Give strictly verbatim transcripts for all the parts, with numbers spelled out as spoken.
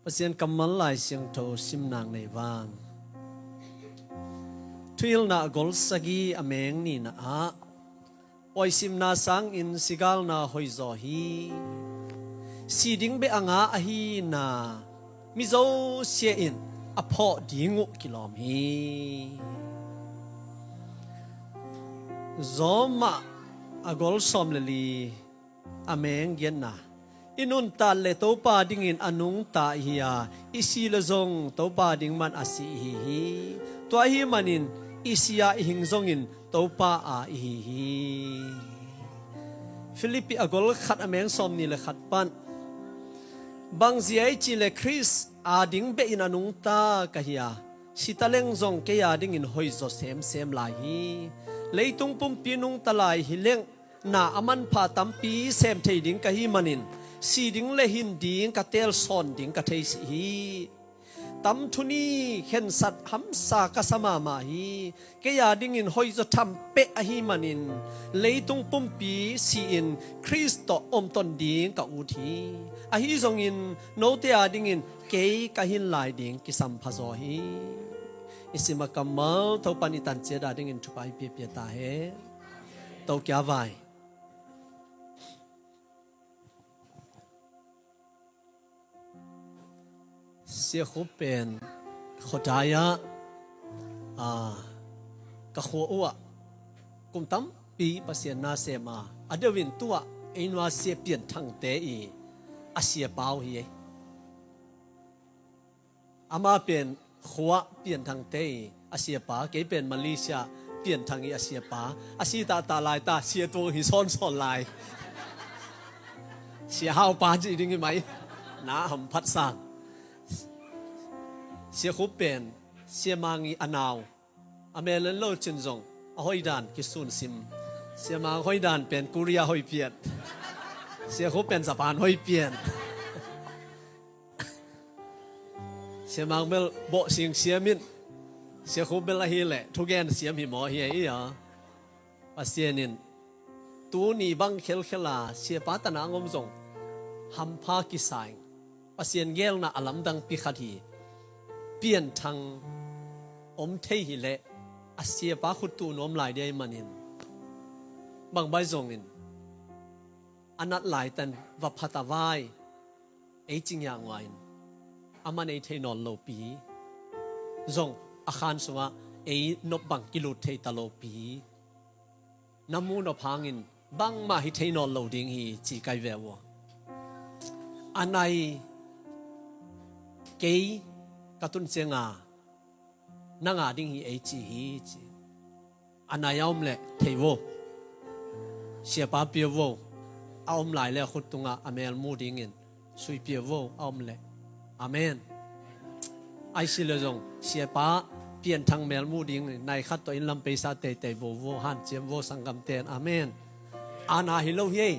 Pasian kammal Lai Siangtho simnang nei vang. Thuhilhna a gol sagih a meng nihna ah, pawi simna sangin sigalna hoihzaw hi. Si ding beh a ngah ahihna, mi zosia in a phawh ding uh kilawm hi. Zawmah a gol sawm le li a meng giatna, i nuntak le Topa dingin a nungta ihi a, i si le zong Topa ding man a si ihi hi. Tua ahih manin i si a i hing zongin Topa a ihi hi. Filipi a gol khat a meng sawm ni le khat pan, bangzia i cih le Khrist a ding beh in a nungta ka hi a, si taleng zong kei a dingin hoihzaw semsem lai hi. Leitung pumpi nungta lai hi leng, na a manpha tampi sem thei ding ka hih manin, si ding le hin ding ka teel sawn ding ka thei sih hi. Tam thu ni khensat hamsa ka sa mahmah hi. Kei a dingin hoihzaw tham peh ahih manin, leitung pumpi si-in Khrist tawh omton ding ka ut hi. Ahi zongin note a dingin kei ka hin lai ding kisampha zaw hi. I sim a kammal Topa'n i tan ciat a dingin thupha i piapia ta hen. To kia vai. Sia Khup pen khuadai ah, a, ka khua uh ah kum tampi Pasian na sem a, a deuh in tu-ah ei nua Sia Pian Thangte i a siapa uh hi ei. Amah pen khua Pian Thangte i a siapa, kei pen Malaysia Pian Thang i a siapa. A si tahtah lai ta, Sia Tuang hi sawnsawn lai. Sia Haupa ci ding hi mai. Na hamphat sang. Sia Khup pen Sia Mang i a nau. A mel en lo cin zong a hoihdan kisun sim. Sia Mang hoihdan pen Korea hoih pian. Sia Khup pen Japan hoih pian. Sia Mang bel bawhsing siam in, Sia Khup bel ahih leh thugen siam hi maw hi ei a. Pasian in tuni bang khelkhel a siapa tanang om zong hampha kisa in, Pasian geelna a lamdangpi khat hi. Pian Thang om thei hi leh a siapa khut tu nuam lai ding ahih manin, bang bai zongin a nat lai tan va phat a vai, ei ci ngianguah in, aman ei thei nawn lopi zong, a khan sungah ei nop bang kilut thei ta lopi, na mu nop hangin bangmah hi thei nawn lo ding hi ci kai ve uh. A nai kei ka tun cianga na ngah ding hi ei ci hi ci. A nai a om leh thei vo, siapa pia vo, a om lai le a khut tungah a mel mu dingin sui pia vo a om leh. Amen. Aih si le zong siapa Pian Thang mel mu dingin nai khat tawh inn lam peisa teitei vo vo, hanciam vo sanggam ten. Amen. A na hi lo hi ei.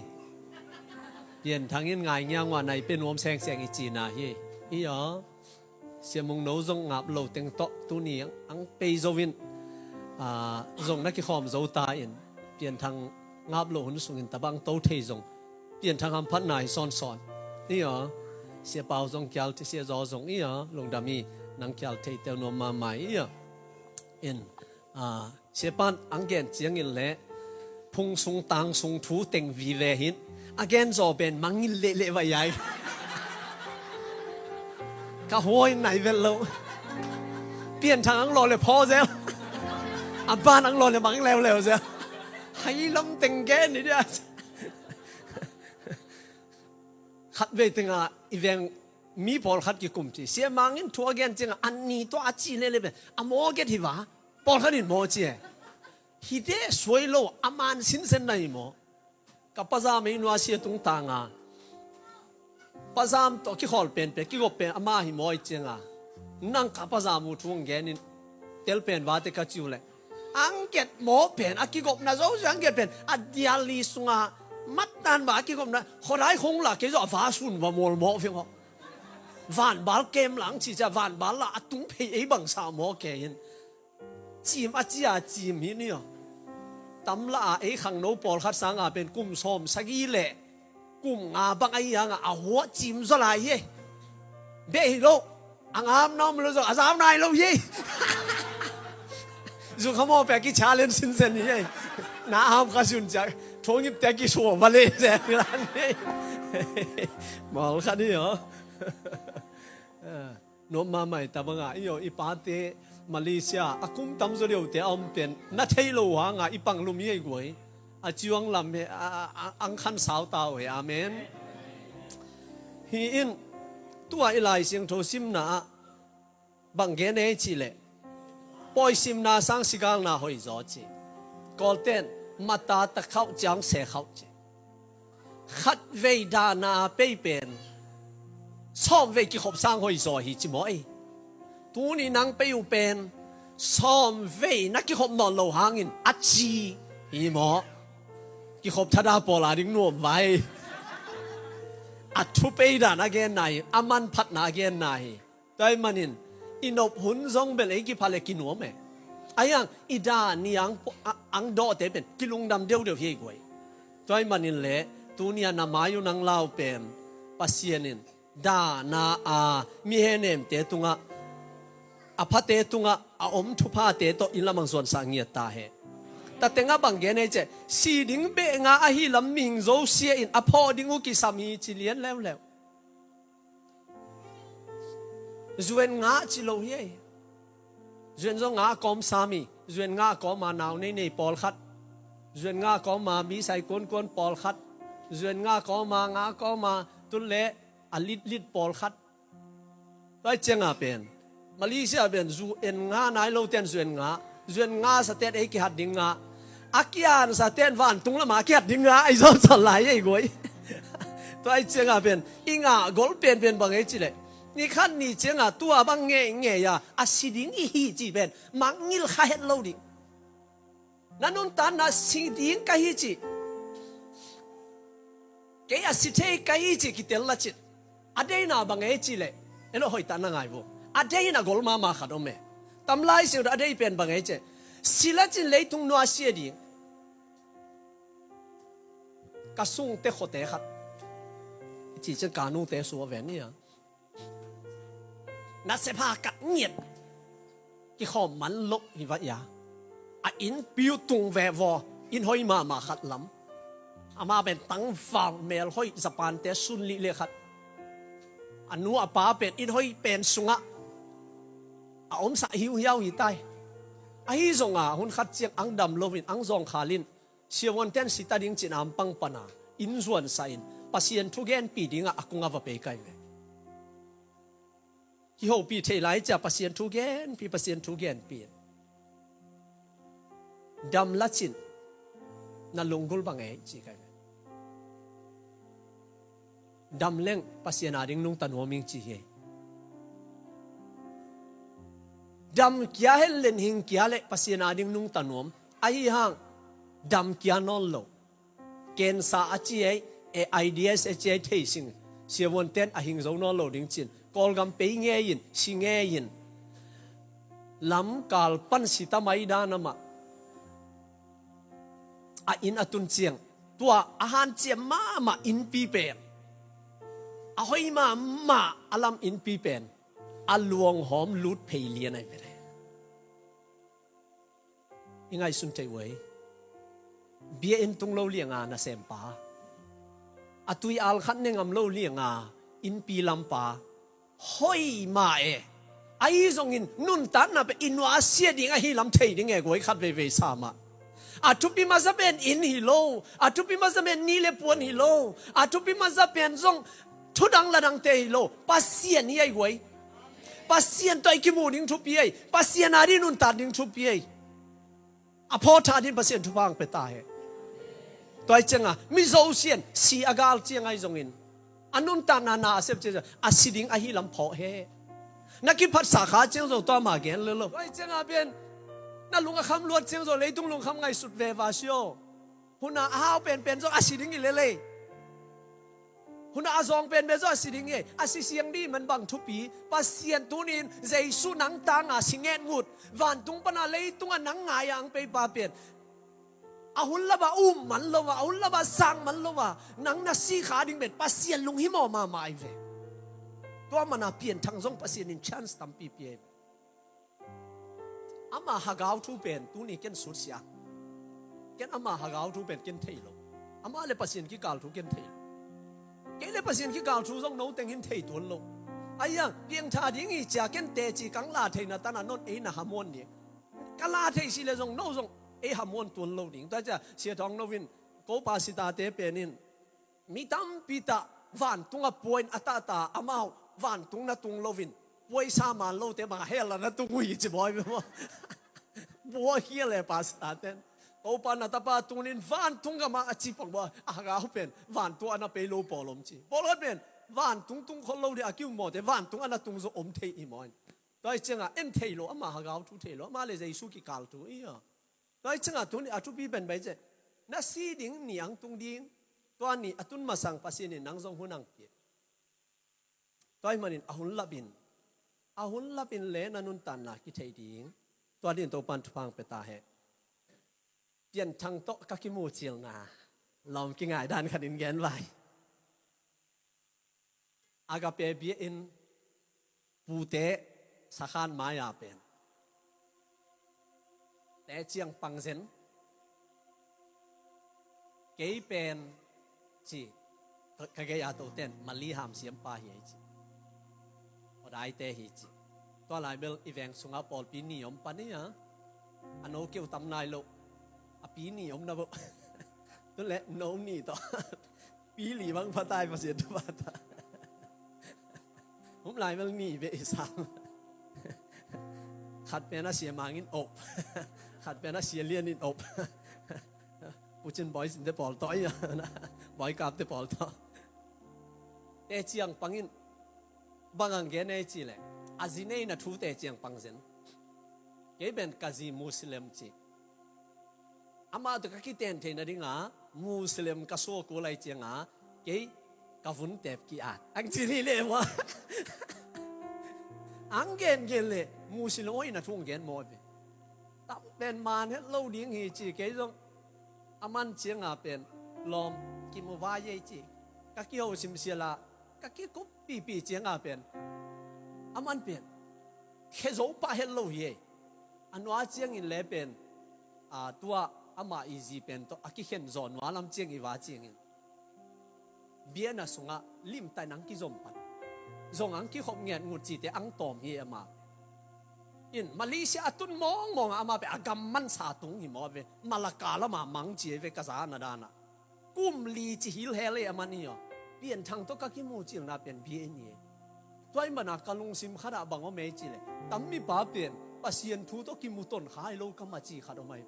Pian Thang in ngai ngianguah nai pia nuam sengseng i cina hi ei. I aw. Sia Mung No zong ngap lo teng tawh tuni ang, ang pei zo in, a, zong na kikhawm zo ta in, Pian Thang ngap lo hun sungin tabang to thei zong Pian Thang hamphatna hi sawnsawn. I aw. Sia Pau zong kial thei, Sia Zaw zong i aw, lungdam hi, nang kial thei teu nuam mahmah i aw. In, a, siapa'n ang gen ciangin le phung sung tang sung thu teng vive hin, a gen zaw pen mangngilh lehleh vai ai. Ka huai nai vet lo. Pian Thang ang law le phaw zel, a ban ang law le mang leuleu zel. Hai lam teng gen ni dia. Khat vei tengah i veng mi pawlkhat kikum ci, Sia Mang in thu a gen ciangah a ni tua a ci lehleh pen a maw get hi va. Pawlkhat in maw ci e. Hi deh suai lo, a man sinsen na hi maw. Ka pazam ei nua Sia tungtanga, pazam tawh kikhawl penpen, kigop pen ama hi maw i cianga, nang ka pazam uh thu ang genin tel pen vate ka ci uh leh, ang get maw pen, a kigopna zozia ang get pen a dial li sunga mattan va a kigopna khuadai khong la kei zo a va sun va mawl maw veng aw. Vanbal kem lang ci cia, vanbal la a tung phei ei bangsa maw kei hin. Cim a cia cim hi ni aw. Tam la a ei khangno pawlkhat sanga pen kum sawm sagih le kum nga bang ahi hanga a huah cim zaw lai hi. Beh hi lo. A ngam na om lo zong a zau nai lo hi. Zu kha mawh pek ki challenge sinsen hi ei. Na am kha sun ciak thongip te ki suah va le zen lan hi. Mawl kha ni aw. Nuam mahmah i ta banga i aw i pate Malaysia a kum tam zaw deuhte a om pen na thei lo hanga i panglum hi ei guai. A ciuang lam he a, a, a, ang khan sau ta uh he. Amen. Hi in tua i Lai Siangtho simna ah bang gen ei cih leh pawi simna sang sigalna hoih zaw ci. Kawlten mata ta khauh ciang se khauh ci. Khat vei dahna a pei pen sawm vei kikhop sang hoih zaw hi ci maw ei. Tuni nang pei uh pen sawm vei na kikhop nawn lo hangin a ci hi maw. Kikhop thada pawl a ding nuam vai. A thupei dan a genna hi, a manphatna a genna hi. Tua ahih manin i nop hun zong bel ei kipha le kinuam e. Ahi hang i dah ni ang, ang dawhte pen kilungdam deuhdeuh hi ei guai. Tua ahih manin le tuni a na mai uh nang lau pen Pasian in dahna a mi henemte tungah, a phate tungah a om thuphate tawh in lamang zuansa ngiat ta he. Tatengah bang gen ei ceh, si ding beh nga ahi lam mihing zosia in a phawh ding uh kisam hi ci lian leuleu. Zuen nga ci lo hi ei. Zuen zong nga a kawm sami, zuen nga a kawma nau nei nei pawlkhat, zuen nga a kawma mi sai kuankuan pawlkhat, zuen nga a kawma nga a kawma tun le a litlit pawlkhat. Tua cianga pen Malaysia pen zuen nga nai lo ten zuen nga, zuen nga sa ten ei kihat ding nga, a kian sa ten vantung lama a kihat ding nga ei zawh sal lai ei guai. Tua cianga pen i ngah gol penpen bang ei cileh, ni khat ni cianga tua bang ngei ngei a a si ding i hi ci pen mangngilh kha het lo ding. Na nuntanna si ding ka hi ci. Kei a si thei ka hi ci kitel la cin. A deina bang ei cileh, eno hoihtak na ngai vo. A deina gol mahmah khat om e. Tam Lai Siangtho a dei pen bang ei ceh, si la cin leitung nuasia ding. Ka sungte khuate khat i ci ciang ka nute suah ven ia. Nasepha kah ngiat kikhawm man loh hi va ia. A innpi uh tung veh vaw, inn hoi mahmah khat lam. Amah pen tangval mel hoih Japan-te sun lih le khat. A nu a pa pen inn hoi pen sungah a omsak hiuhiau hi tai. Ahi zonga hun khat ciang ang dam loin ang zawngkhal in siavuanten sita ding cin ampang pana inn zuansa in Pasian thugenpi dingah a kung a va pei kai ve. Kihopi thei lai cia Pasian thugenpi, Pasian thugenpi in dam la cin na lunggulh bang ei ci kai ve. Dam leng Pasian ading nungta nuam ing ci hi. Dam kia hen len hing kia le Pasian ading nungta nuam. Ahi hang dam kia nawn lo. Cancer a ci ei, AIDS a ci ei thei sing. Siavuanten a hing zo nawn lo ding cin. Kawlgam pei ngei in, si ngei in. Lamkal pan sita mai dan amah a inn a tun ciang, tua a hanciam mahmah innpi pen, a hoi mahmah a lam innpi pen a luanghawm lut phei lian ai pene. I ngaihsun thei uh ei. Bia inn tung lo lianga nasempa, a tui al khat ne ngam lo lianga innpi lampa, hoi mah e. Ahi zongin nuntakna pen i nuasia ding ahi lam thei ding e guai khat veivei sa mah. A thupi masa pen inn hi lo, a thupi masa pen ni le puan hi lo, a thupi masa pen zong thudang ladangte hi lo, Pasian hi ai guai. Pasian tawh i kimu ding thupi ai, Pasian ading nuntak ding thupi ai. A phawtha din Pasian thupha ang pia ta he. Tua hi cianga mi zosian si a gal ciang ahi zongin a nuntakna na a sep ciang a si ding ahi lam phawh he. Na kiphatsa kha ciang zong tua ma gen lelo. Tua hi cianga pen na lung a kham luat ciang zong leitung lungkham ngaihsut ve va sio. Huna a hau penpen zong a si ding hi lele. Huna a zawng penpen zong a si ding hi. A si siang ding man bang thupi. Pasian tunin Jesu nang tanga si nget ngut, vantung pana leitunga nang ngai-a ang peipa pen a hun lama um man lo a, a hun lama sang man lo a nang na si kha ding pen Pasian lunghimawh mahmah ai ve. Tua mana Pianthang zong Pasian in chance tampi pia hi. Ama hagau thu pen tuni ken sutsia. Ken ama hagau thu pen ken thei lo. Ama le Pasian kikal thu ken thei lo. Kei le Pasian kikal thu zong no teng in thei tuan lo. Aia, piangtha ding hi cia ken teci kang la theina tana non ei na hamuan ding. Ka la thei si le zong no zong ei hamuan tuan lo ding. Tua cia Sia Thawng No in ko pastor te pen in mi tampi tah vantung a puain a tahta amau vantung na tung loin puai sa man lote bang a hell a na tung uh hi ci bawi maw? Bua hi a le pastor ten Topa na tapa tungin vantung gam a ci pang bawi a hagau pen vantung a na pei lo pawl om ci. Pawlkhat pen vantung tung khol lo dih a kiu mawte vantung a na tung zo om thei i maw in. Tua hi cianga en thei lo ama hagau thu thei lo ama le Jesu kikal thu i a. Tua hi cianga tuni a thupi pen bai ce na si ding ni ang tung ding. Tua ni a tun masang Pasian in nang zong hun ang pia. Tua hi manin a hun lapin a hun lapin le na nuntanna kithei ding. Tua din Topan thupha ang pia ta he. Pianthang tawh ka kimucilna lawm kingai dan khatin gen vai. Agape bia in pute sakhan mai-a pen te ciang pang zen. Kei pen ci ka gei a toten mali ham siampa hi ei ci. Odaite hi ci. Tua lai bel i veng sunga pawlpi ni om pan ei a. A no keu tam nai lo. A pi ni om na bo. Tun le no ni tawh pi li bang phatai Pasian thu pata. Hum lai bel ni be i sam. Khat pen a sia mangin op. Khat pen a sia lianin op. Pucin boy sinte pawl tawh ia. Boy kapte pawl tawh. Te ciang pangin bang ang gen ei ci le a zi nei na thu te ciang pang zen. Kei ben ka zi Muslim ci. Amah tawh ka kiten theih nadinga Muslim ka suak uh lai cianga kei ka vun tep ki-at ang ci ni le maw? Ang gen gen le Muslim aw in a thu ang gen maw ve? Tam pen man het lo ding hi ci kei zong a man cianga pen lawm kimu vai ei ci. Ka kiho simsiala ka kikup pipi cianga pen a man pen khe zo pah het lo hi ei. A nua ciangin le pen a tua amah i zi pen tawh a kikhen zaw nua lam ciang i va ciangin biana sungah limtain ang kizom pan zong ang kikhop nget ngut cite ang tawm hi ei ama. In Malaysia a tun mawngmawng ah ama pen a gam mansa tung hi maw ve? Malaka lama mang ci ei ve ka zana dana. Kum li ci hil hel ei a man hi aw. Pianthang tawh ka kimucilna pen bia i ni ei. Tua i mana ka lungsim khatah bang om ei ci le tam mipa pen Pasian thu tawh kimu ton khai lo ka maci khat om ai.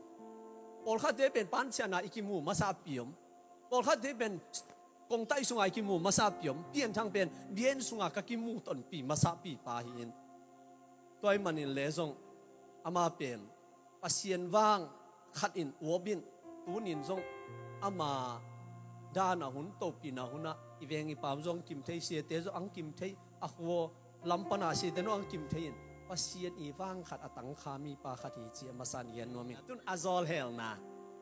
Pawlkhatte pen panciana i kimu masa pi om. Pawlkhatte pen kongtai sunga i kimu masa pi om. Pianthang pen bian sunga ka kimu tonpi masa pipa hi in. Tua i manin le zong ama pen Pasian vang khat in uap in tunin zong ama dana hun topina hunah i veng i pam zong kim thei siate zong ang kim thei a khuaw lampana siate zong ang kim thei in Pasian i vang khat a tangkha mipa khat hi ci a masan gen nuam in. Tun a zawlhelna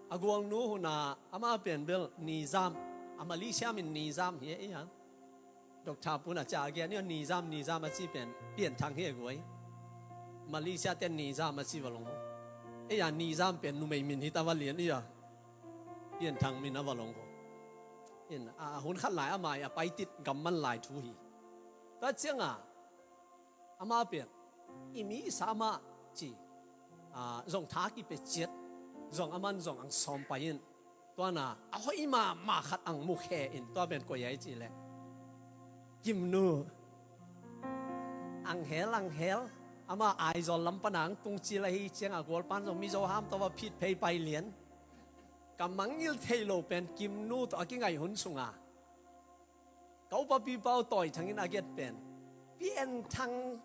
a gualnu huna ama pen bel Nizam a Malaysia min Nizam hi a ei a. Doctor puna ca a gen ia Nizam Nizam a ci pen Pianthang hi a guai. Malaysia ten Nizam a ci va long ho. Ei a Nizam pen numei min hi ta va lian ia Pianthang min a va long ho. In a hun khat lai ama i a paitit gamman lai thu hi. Tua cianga ama pen i mi sa mah ci zong tha kipia ciat zong a man zong ang sawm pai in. Tuana a hoih mahmah khat ang mukhe in tua pen koi ai ci le Kimnu ang hel ang hel ama Aizawl lam pana ang tungcil ahi cianga gualpan zong Mizo ham tawh va phit phei pai lian. Ka mangngilh thei lo pen Kimnu tawh a kingaih hun sunga ka upa pipa uh tawi thangin a get pen Pianthang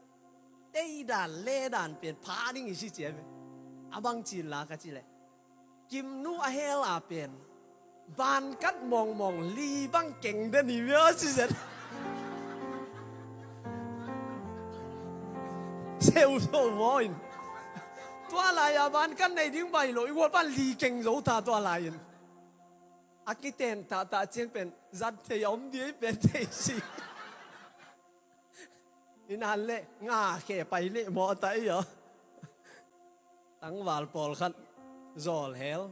teidan ledan pen pha ding i si cia ve. A bang cin la ka ci le Kimnu a hel a pen bankat mawngmawng li bang keng den hi ve a ci zet. Seu so maw in tua lai a bankat nei ding bai lo i gualpan li keng zo ta tua lai in. A kiten tahtah ciang pen zat thei a om di ei pen thei si. Inan le nga khe pai leh mawh ta i aw. Tangval pawlkhat zawlhel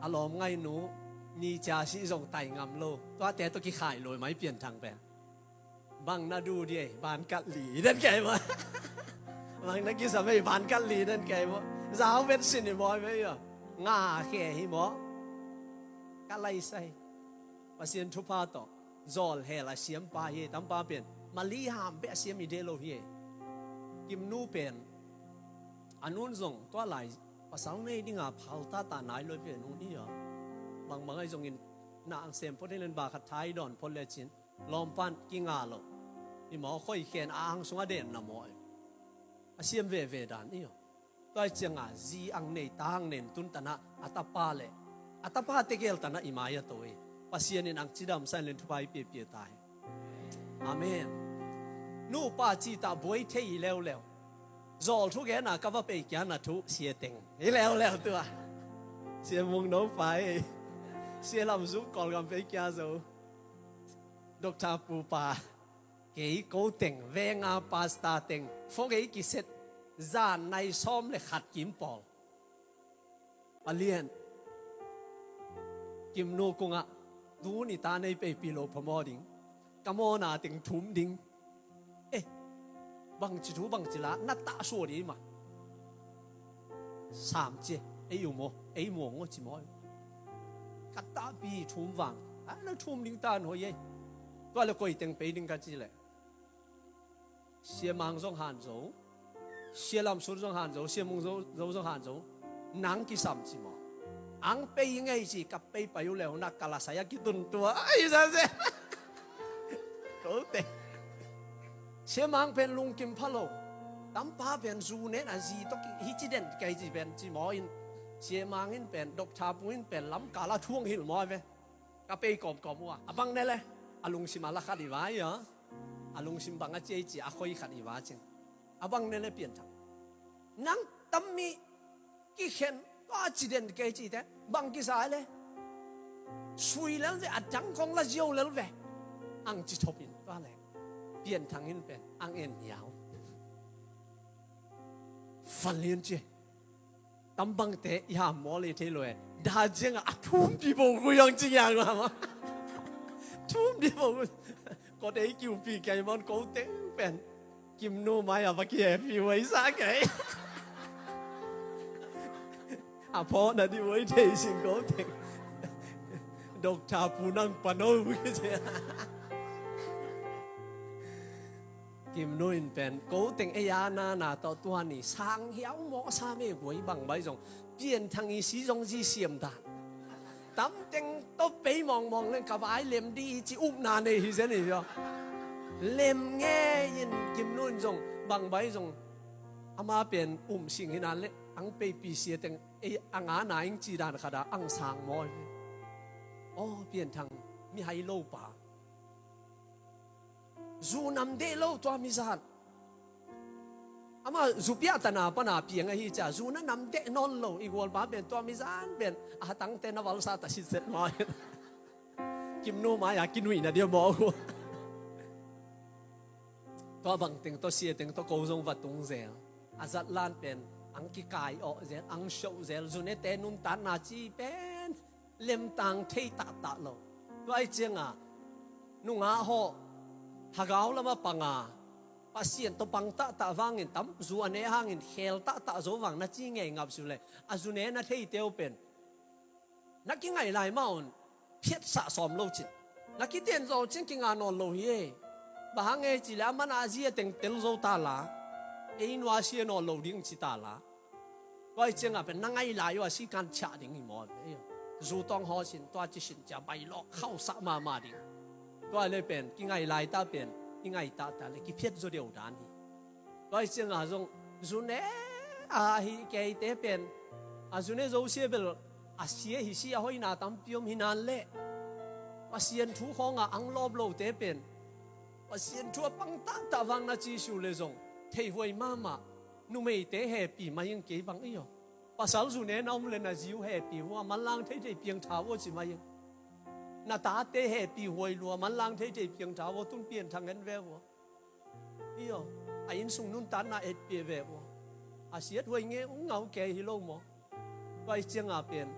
a lawm ngainu ni cia sih zong tai ngam lo. Tuate tawh kikhai lo mai Pianthang pen. Bang na du di ei, van kat li den kei maw. Bang na kisam ei, van kat li den kei maw. Zau vet sin i mawi ve i aw. Nga khe hi maw. Ka laisai Pasian thupha tawh zawlhel a siampa hi ei. Tampa pen mali ham beh a siam i deh lo hi ei. Kimnu pen a nun zong tua lai pasal nei dinga phal tata nai lo i pen hun i aw. Bangbang ai zongin na ang sem phot hi len ba khat thai dawn phot lecin lawmpan kinga lo. I maw khoi khen a ang sung a den na maw ei. A siam veve dan i aw. Tua i cianga zi ang nei ta ang nen tun tana a tapa le a tapa tegel tana i mai a to ei. Pasian in ang cidam sain len thupha i piapia ta hi. Amen. Nupa cita buai thei i leuleu. Zawl thu gena ka va pei kia na thu sia teng i leuleu tua. Sia mung no pa ei. Sia lam zup kawlgam pei kia zo. Doctor pupa. Kei ko teng venga pasta teng fo kei kiset zan nai sawm le khat kim pawl. Palian. Kimnu kungah tuni ta nei peipi lo phamawh ding. Ka mawna teng thum ding. Eh, bangci thu bangci la na tah suah dih mah. Sam cie ei u maw ei muang aw ci maw. Ka tahpi thum vang a na thum ding tan hoi ei. Tua le koi teng pei ding ka ci leh. Siamang zong han zo. Sialam sur zong han zo. Siamung zo, zo zong han zo. Nang kisam ci maw. Ang pei ngei ci ka pei pai uh le huna ka la sai a kitun tua ai sa se. Ko te. Siamang pen lungkim pha lo. Tampa pen zu nen a zi tawh hi ci den kei ci pen ci maw in. Siamang in pen dok thapu in pen lam ka la thuang hil maw ve. Ka pei kawmkawm uh a bang ne le a lungsim a la khat i vai a. A lungsim bang a ciai ci a khoi khat i va cin. A bang ne le Pianthang. Nang tammi kikhen tua ci den kei cite bang kisa le. Sui lel ve a dang kong la zio lel ve. Ang ci thopin tua le. Pianthang in pen ang en hiau. Falian ci. Tambangte i ham maw le thei lo e. Da ziangah a thumpi bo gui ang ci ngiang lo hama. Thumpi bo gui. Ko te i kiupi kei mawn ko teng pen. Kimnu mai a va ki happy wai sa kei. A pho na di wai thei sin ko teng. Doctor pu nang pano. Kimnu in pen ko teng ei a na na tawh tua ni sang hiau mawh sa me guai bang bai zong Pianthang i si zong zi siam dan. Tam teng tawh pei mawngmawng leng ka vai lem di ci upna nei hi zen hi zong. Lem nge in Kimnu in zong bang bai zong ama pen um sing hi nan le ang peipi sia teng ei ang a na ing ci dan khat a ang sang mawi. Aw Pianthang mi hai lo pa. Zu nam deh lo tua mizan. Ama zu piah tana pana piang ahi cia zu na nam deh nawn lo i gualpa pen tua mizan pen a hatangte na valsa ta sitset ma. Kimnu mai a kinuihna dia mawh uh. Tua bang teng tawh sia teng tawh ko zong va tung zel. A zatlan pen ang kikai awh zel ang sioh zel zunete nuntanna ci pen lemtang thei tahtah lo. Tua i cianga nungah hawh hagau lama panga Pasian tawh pang tahtah vangin tam zu a ne hangin khel tahtah zo vang na ci ngei ngap su le a zune na theite uh pen na kingai lai mah un phiatsah sawm lo cin na kiten zo cin kinga nawn lo hi e. Bang hang e ci le a man a zia teng tel zo ta la ei nua sia nawn lo ding ci ta la. Tua i ciangah pen na ngai lai uh a si kan chiah ding hi maw? Zu tawng haw sin tua ci sin cia bai lawk khauhsah mahmah ding. Tua le pen kingai lai ta pen i ngai tahta le kiphiat zaw deuh dan hi. Tua i ciangah zong zune a hi keite pen a zune zosia bel a sia hi si a hoihna tampi om hi nan le Pasian thu khawngah ang lawp lote pen Pasian thu a pang tahtah vang na ci su le zong theihuai mahmah. Numeite hepi mai ing kei bang i aw. Pasal zune na om le na ziu hepi hua manlang theithei piangtha vua ci mai ing. Na tate hepi huai lua manlang theithei piangtha vua tun Pianthang en ve vua. Iyo, a innsung nuntakna etpih ve uh. A siathuai nge uh ngau kei hi lo maw? Tua i cianga pen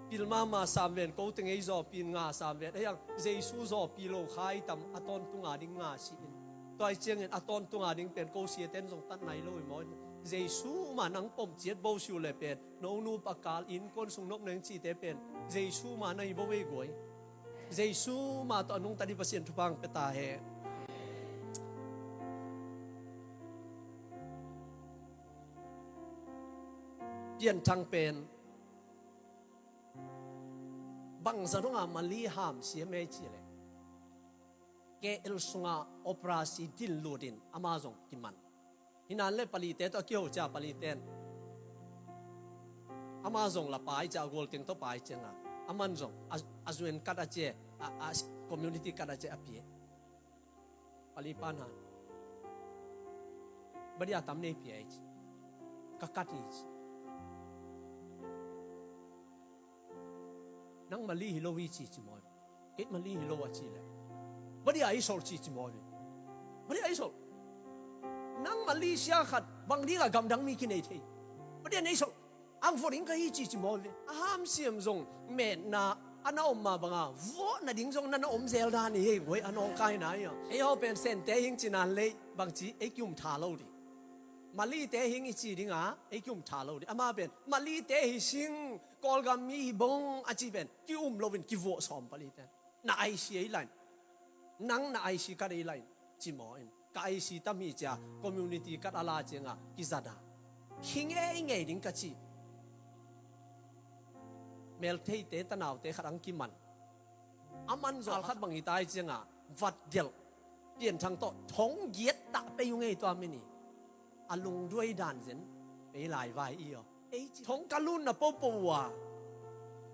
pil mahmah sam ven, ko teng ei zawpi in nga sam ven. Ei ang Jesu zawpi lo khai tam, a tawntunga ding nga si in. Tua i ciangin a tawntunga ding pen ko siaten zong tat nai lo i maw? Jesu mah nang pom ciat bo siu le pen no nu pakal in kon sung nop neng cite pen Jesu mah nai bo vei guai. Jesu mah tawh a nungta dih Pasian thupha ang pia ta he. Pianthang pen bangza dongah mali ham siam ei ci le K L sunga operasi din lutin ama zong kiman. Hinan le palite tawh a kiho cia paliten ama zong la pai cia a gualteng tawh pai cianga aman zong a, a zuen kat a cia a, a community kat a cia a pia. Pali pan han badia tam nei pia ei ci ka kat hi ci. Nang mali hi lo i ci ci mawi. Kei mali hi lo a ci le badia i sol ci ci mawi. Badia i sol. Nang mali sia khat bang dingah gamdang mi kinei thei. Badia nei sol. Ang voting ka hi ci ci mawi. A ham siam zong metna a na om ma banga vote na ding zong na na om zel dan i hei guai a nawngkai na ia. Ei ho pen sente hing ci nan lei bangci ei kium tha lo ding. Malite hing i ci dinga ei kium tha lo ding. Ama pen malite hi sing Kawlgam mi hi bong a ci pen ki um loin ki vuah sawm palite. Na I C ei lain. Nang na I C kat ei lain. Ci maw in ka I C tam hi cia community kat a la cianga ki zada. Hi ngei ngei ding ka ci. Meltheite tanaute khat ang kiman. A man zaw khat bang hi tai cianga vat gelh. Pianthang tawh thong giat tah pei uh ngei tua mini. A lungduai dan zen pei lai vai i aw. Ei ci thong ka lunna popo uh a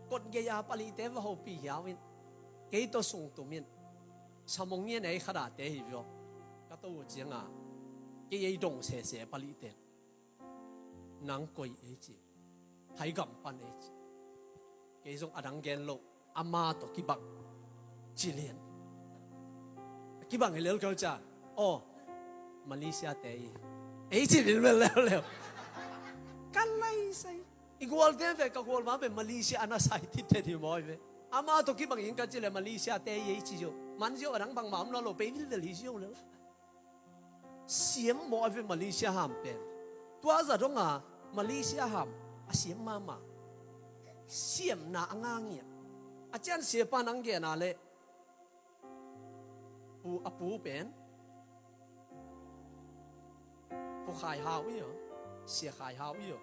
kot gei a palite va hopi hiau in kei tawh sung tum in samong ngian ei khadate hi vio. Ka to uh cianga kei ei dong sese palite nang koi ei ci. Haigam pan ei ci. Kei zong adang gen lo ama tawh kibang ci lian. Kibang hi lel kau ca aw Malaysia te i ei ci lil mel leuleu. Ka lai sai i gual te ve ka gual ma ve Malaysia ana sai ti te di mawi ve. Ama tawh kibang in ka ci le Malaysia te i ei ci zio man zio adang bang ma om lo lo pei vilvel hi zio lel. Siam maw a ve Malaysia ham pen tua za donga Malaysia ham a siam mahmah. Siamna a ngangiah a cian siapa nang gena le pu a pu pen pu khai hau i aw sia khai hau i aw.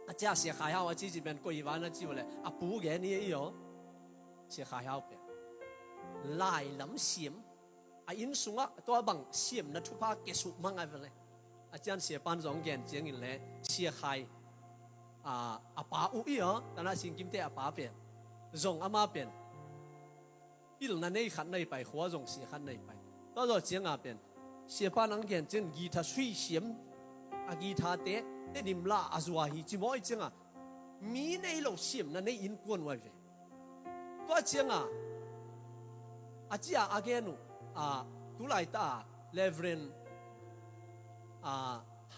A cia sia khai hau a cici pen koi vana ciu le a pu gen i i aw sia khai hau pen lai lam siam. A inn sungah tua bang siamna thupha kesuh mang a vele. A cian siapan zong gen ciangin le sia khai a pa uh i aw tana singkimte a pa pen zong ama pen pilna nei khat nei pai khua zong sia khat nei pai. Tua zaw cianga pen siapan ang gen cian githa sui siam a githa te te dimla a zua hi ci mawi cianga mi nei lo siamna nei in kuan uai ve. Tua cianga a cia a gen uh a tulaita a Reverend a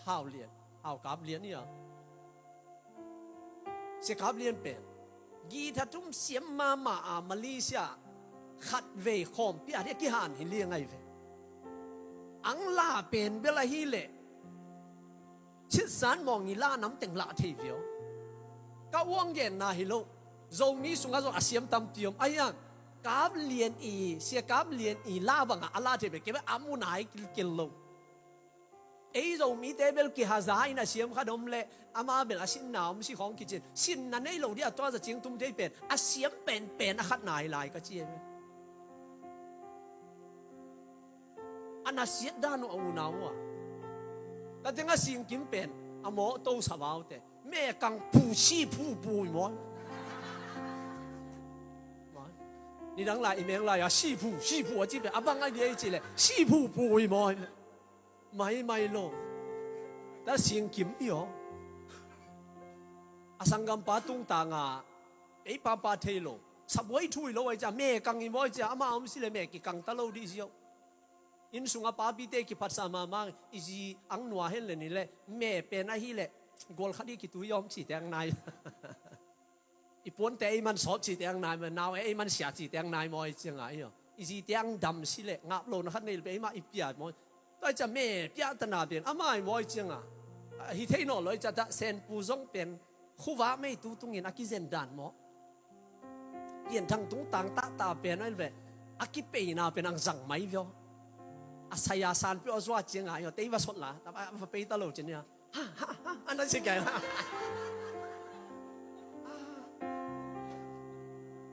Hau Lian Hau Kap Lian ia sia Kap Lian pen githa tum siam mahmah a Malaysia khat vei khawmpi a dia kihan hi liangai ve. Ang la pen bel ahi leh Citsan mawng i la namteng lah thei vio. Ka uang genna hi lo. Zomi sungah zong a siam tampi om. Ahi hang Kap Lian i sia Kap Lian i la bangah a lah thei ve kei bel a munai kilkel lo. Ei Zomite bel kihaza in a siam khat om le ama bel a sinna om si khawng kicin sinna nei lo dia tua za cing tum thei pen a siam penpen a khatna hi lai ka ci e. A nasiat dan uh a unau uh a ka teng a singkim pen a mawh to savaute mekang pu si pu pu i maw. Nidang lai i meng lai a si pu si pu a ci pen a bang a dia i ci le si pu pu i maw. Mai mai lo ta singkim i aw. A sanggampa tungtanga ei papa thei lo sabuai thu i lo ai cia mekang i maw ai cia ama om si le mek i kang ta lo di si aw. Inn sungah papite kiphatsa mahmah, i zi ang nua hen le ni le, me pen ahi le, gual khat i kitui om cite ang nai. I puante ei man sawt cite ang nai maw, nau ei man sia cite ang nai maw, i cianga, i aw. I zite ang dam si le, ngap lo na khat nei le pe ei mah i piat maw. Tua i cia me piatana pen, amai maw, i cianga. Hi thei naw lo i cia ta, senpu zong pen, khuva mei tu tungin a kizen dan maw. Pianthang tungtang tahta pen, oi le, a kipeina pen ang zang mai vio. A saya sanpeu a zua cianga, i aw, tei va sot la, ta va, va pei ta lo cinia. Ha, ha, ha, ana si kai.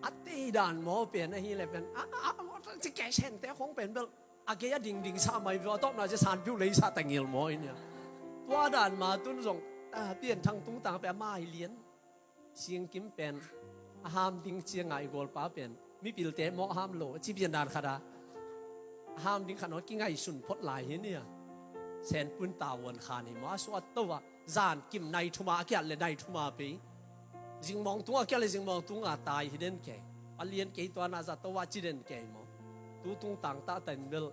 A tei dan maw pen ahi le pen. A, a, a, maw si kai sente khong pen bel. A gei a dingding sa mai vio, a tawpna cia sanpeu lei sa tangil maw i nia. Tua dan ma tun zong, a, pianthang tungtang pen a mai lian. Singkim pen, a ham ding cianga i gualpa pen. Mipilte maw a ham lo, a ci pian dan khat a. A ham ding khat naw kingaihsun phot lai hi nia. Senpun tavuan khan hi maw, a suat to a. Zan kim nai thuma a kiat le nai thuma pei. Zingmawng tunga kiat le zingmawng tunga tai hi den kei. A lian kei tua na za to a ci den kei maw. Tu tungtang tahta in bel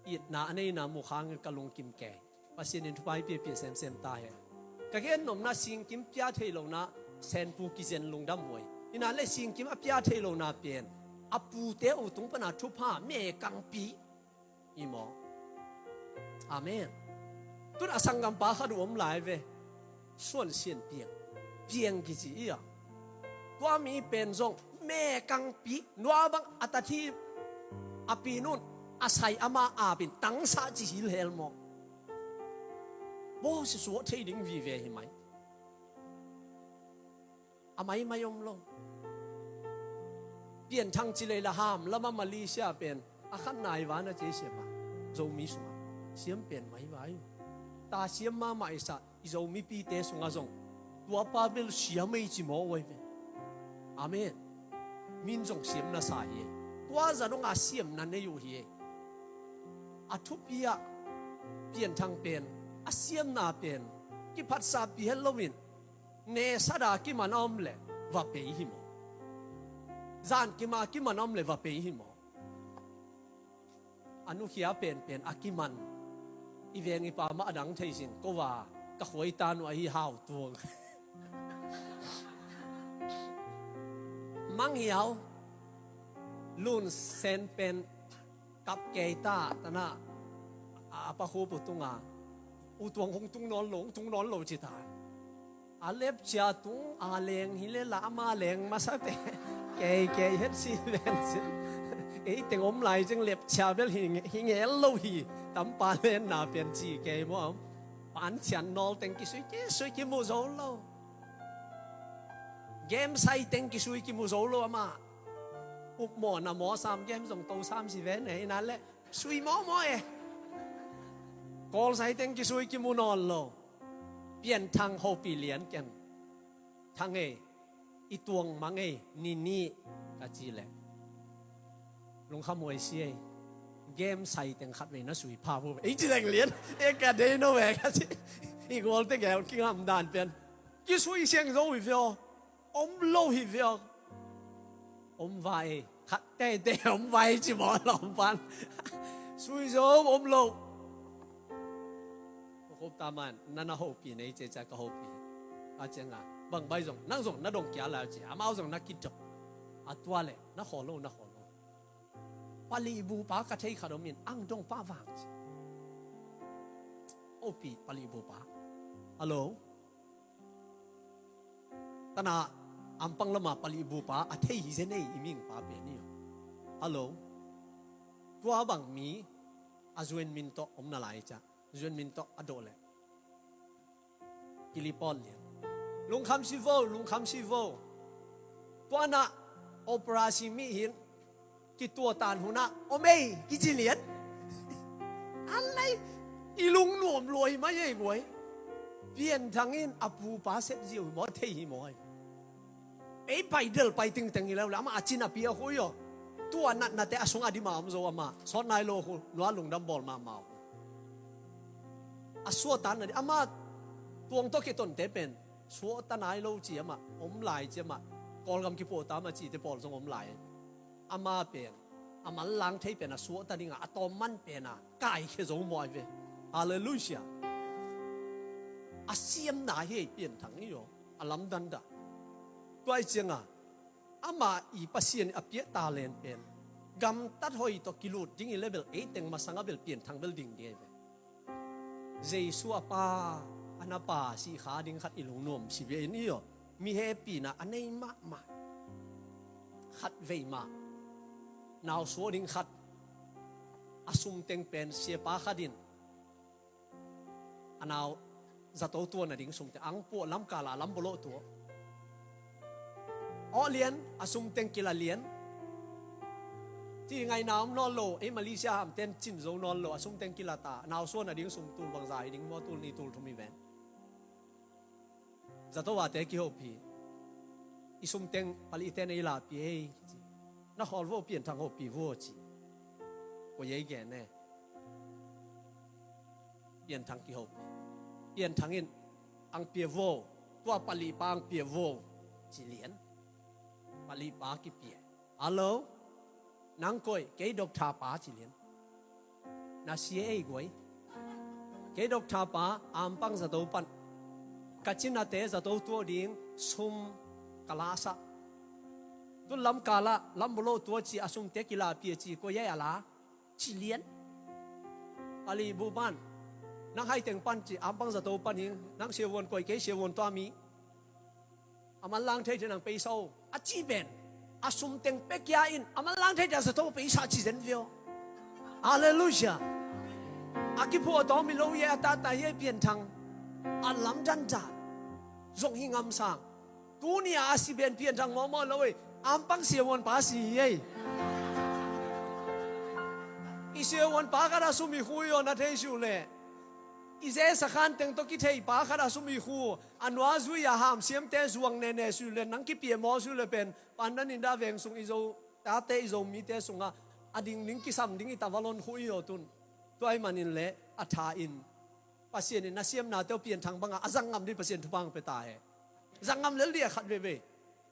itna a neina mukhang ka lungkim kei. Pasian in thupha i piapia semsem ta hen. Ka gen nopna singkim pia thei lona senpu kizen lungdam huai. Ina le singkim a pia thei lona pen. A pute u tung pana thupha me kangpi. I maw. Amen. Tun a sanggampa khat u om lai ve. Suan sian piang. Piang kici i a. Tua mi pen zong me kangpi. Nua bang a tathi a pinun a sai ama apin tangsa ci hil hel maw. Bo si suah thei ding vive hi mai. A maimai om lo. Pianthang ci lei la ham lama Malaysia pen a khan nai vana cei siama Zomi sunga siam pen mai vai. Ta siam mama isa i Zomipite sunga zong tua pa bel siam ei ci maw uai ve. Amen. Min zong siam na sa hi ei. Tua za donga siam na nei uh hi ei. A thupi ah pianthang pen a siamna pen kiphatsa pi het loin. Nesada kiman a om le va pei hi maw. Zan kima kiman a om le va pei hi maw. A nukhia penpen a kiman. I veng i pa mah a dang thei sin ko va ka khuai ta nu ahi hau tuang. Mang hiau lun sen pen kap kei ta tana a pa khupu tunga u tuang hong tung nawn lo, hong tung nawn lo ci ta. A lepcia tung a leng hi le la ama leng masa te. Kei kei het si ven si. Ei teng om lai ceng lepcia bel hi nge-, hi ngel lo hi. Tampa len na pian ci kei mo am. Pan cian nawl teng kisui kisui kimu zo lo. Game sai teng kisui kimu zo lo ama. Up maw na maw sam game zong to sam si ven ei na le. Sui mawmaw e. Kawl sai teng kisui kimu nawn lo. Pianthang hopi lian ken. Thang ei. I tuang mang ei. Nini ka ci le. Lungkham huai si ei. Game sai teng khat vei na sui pha bu. Ei ci leng lian. E ka dei no ve ka ci. I gual te gel kingam dan pian. Kisui siang zo hi vio. Om lo hi viau. Om vai. Khat teitei om vai ci maw la om pan. Sui zo om lo. Ka khop ta man. Nana hopi nei ceca ka hopi. A cianga. Bang bai zong. Nang zong na dong kia la ci. Amau zong na kidop. A tua le. Na kho lo, na kho lo. Palih bu pa ka thei khat om in. Ang dong pa vang ci. Hopi palih bu pa. Hello. Tana ampang lama palih bupa a thei hi zen ei i ming pa pen hi. Hello. Tua bang mi a zuan min tawh om na lai ca. Zuan min tawh a dawh le. Kilipawt lian. Lungkham si vo, lungkham si vo. Tua na operasi mi hin. Kituatan hunah om ei kici lian. Alai i lungnuam luai mai ei buai. Pianthang in a pupa sep ziau hi maw thei hi maw. Ei pai del pai tingteng hi leu le ama a cin a pi a khui aw. Tua natnate a sung a dima om zo ama sawt nai lo khu nua lungdam bawl mahmah uh. A suatan na di ama tuang tawh kitonte pen suata nai lo ci ama om lai ci ama Kawlgam kipuata ama cite pawl zong om lai. Ama pen a manlang thei pen a suahta dingah a tawm man pen a kaikhia zo mawh ai ve. Halleluiah. A siamna hi ei pianthang i aw. A lamdang dah. Tua i cianga ama i Pasian a piah talent pen gamtat hoi tawh kilut ding i le bel ei teng masanga bel pianthang bel ding ding ai ve. Jesu a pa a na pa sih kha ding khat i lungnuam si ve in i aw. Mi hehpihna a nei mahmah khat vei mah nau suah ding khat a sumteng pen siapa khat in a nau zato tua nading sumteng ang puah lamkala lam bawlawh tua awh lian a sumteng kila lian. Ci ngaina om nawn lo ei Malaysia hamten cin zo nawn lo a sumteng kila ta nau suah nading sum tul bangza hi ding maw tul ni tul thum hi ven. Zato vate kihopih i sumteng palihte na i lahpih ei ci. Na khawl vo pianthang hopih vo ci. Kua ei gen e. Pianthang kihopih. Pianthang in ang pia vo. Tua palihpa ang pia vo ci lian. Palihpa kipia. Hallo. Nang koi kei doctor pa ci lian. Na sia ei guai. Kei doctor pa ampang zato pan ka cinate zato tuah ding sum ka lahsah. Tun lamkalah lam bawlawh tua ci a sumte kilahpih a ci koi ei a la ci lian. Palih bu pan nang haiteng pan ci ampang zato pan hing nang siavuan koi kei siavuan tua mi. A manlang thei thei nang peisa o a ci pen a sumteng pekia in a manlang thei thei a zato peisa ci zen vio. Halleluiah. A kiphuah tawng mi lo i a tata hi ei pianthang a lamdang dah. Zong hi ngamsang. Tuni a a si pen pianthang mawhmawh lo ei. Ampang siavuan pa si hi ei. I siavuan pa khat a sum i khu i aw na thei suh leh i zesa khan teng tawh kithei pa khat a sum i khu a nua zui a hamsiamte zuang nene suh le nang kipia maw suh le pen pandan in dah veng sung i zo tate i zo mite sungah a dingding kisam ding i tavalon khu i aw tun. Tua i manin le a tha in Pasian in na siamnate uh pianthang bangah a zang ngam dih Pasian thupha ang pe ta he. Zang ngam lel dih a khat veve.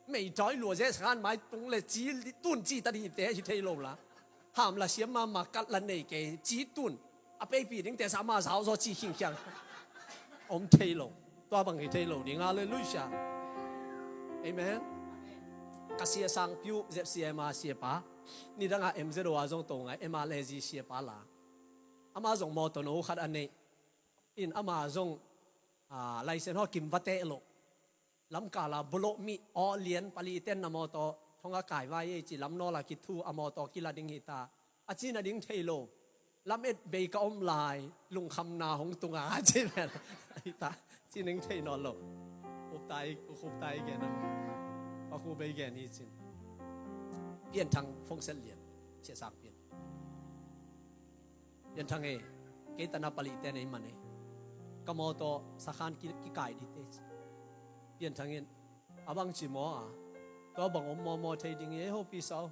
Meitawi lua zesa khan mai tung le ci tun ci ta dihte hi thei lo la. Ham la siam mahmah kat la nei kei ci tun a peipi dingte sa ma zau zaw ci khingkhiang om thei lo. Tua bang hi thei lo ding. Halleluiah. Amen. Ka sia sangpiu zep sia ema siapa nidangah M Z O a zong to ngai ema lezi siapa la. Ama zong mawtaw no khat a neih in ama zong laisen haw kim va teh loh. Lamkala bawlawh mi awh lian palih ten a mawtaw thong a kai vai ei ci lam nawla kithu a mawtaw kila ding hita. A cina ding thei lo. Lamet bei ka om lai lungkhamna hong tunga a ci vel hita. Ci ning thei nawn lo. Khuptai khuptai gen a ma. Pa khu bei gen hi cin. Pianthang fongset lian. Sia sang pian. Pianthang e, kei tana palihte nei man e. Ka mawtaw sakhan ki, kikai dite ci. Pianthang in a bang ci maw a tua bang om mawmaw thei ding e hopi sau.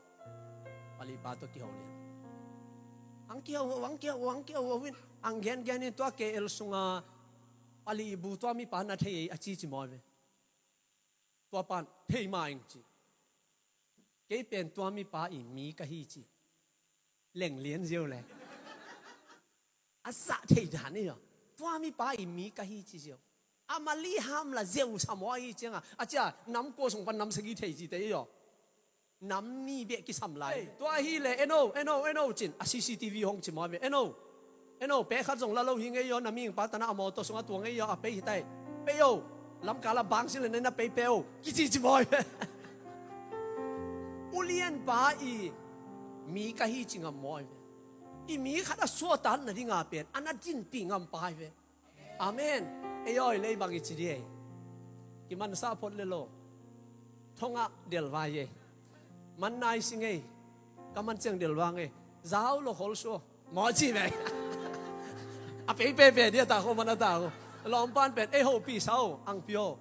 Palihpa tua kiho lian. Ang kiho ho, ang kiho ho, ang kiho ho in ang gen gen in tua K L sunga palih bu tua mipa na thei e a ci ci maw ve. Tua pan thei ma ing ci. Kei pen tua mipa i mi ka hi ci. Leng lian ziau le a zah thei dan i aw. Tua mipa i mi ka hi ci ziau. A mali ham la ziau sa maw hi cianga a cia nam kua sung pan nam sagi thei ci te i aw. Nam ni beh kisam lai. Tua hi le eno eno eno cin a C C T V hong ci maw ve eno. Eno pe khat zong la lo hi ngei aw na ming pa tana a mawtaw sung a tua ngei aw a pei hi tai. Pei o. Lamkala bang si le na pei pe o kici ci maw ve. Ulian pa i mi ka hi ci ngam maw ve. I mi khat a suahtak nadinga pen a na dinpih ngam pai ve. Amen. Ei awi lei bang i ci di ei. Kimansa phot le lo. Thongah delvai ei. Man nai sing ei. Ka man ciang delvang ei. Zau lo khol suo. Maw ci ve. A pei pe pe dia ta kho man a ta kho. Lawmpan pen ei hopi sau ang pio.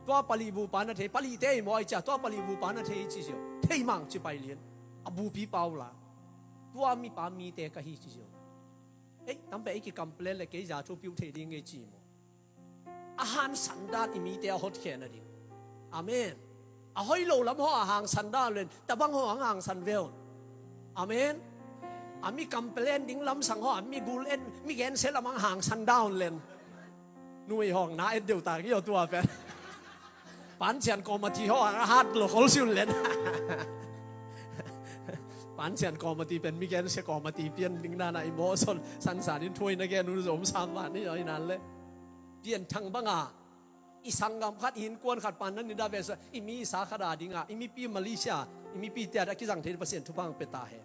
Tua palih bu pa na thei palih te ei maw ei cia tua palih bu pa na thei ci sio. Thei mang ci pai lian. A bupi pau la. Tua mipa mite ka hi ci sio. Ei tampe ei kikample le kei za thu piu thei ding ei ci maw. A hansan dan i mite a hotkhen a ding. Amen. A hoi lo lam haw a hangsan dan len tabang haw ang hangsan ve un. Amen. A mi complain ding lamsang haw, a mi gul en, mi gensia lamang hangsan down len. Numei hawng na et deuh tak i aw tua pen. Pancian kawmati haw a hat lo khol siun len. Pancian kawmati pen mi gensia kawmati pian ding nana i mawh son sansan in thuai na gen un zom sam van i aw i nan le. Pian Thang banga i sanggam khat, i innkuan khat pan nan i da ve sa, i mi i sa khat a dinga, i mipi Malaysia, i mipi tia da kizang thei Pasian thupha ang pia ta he.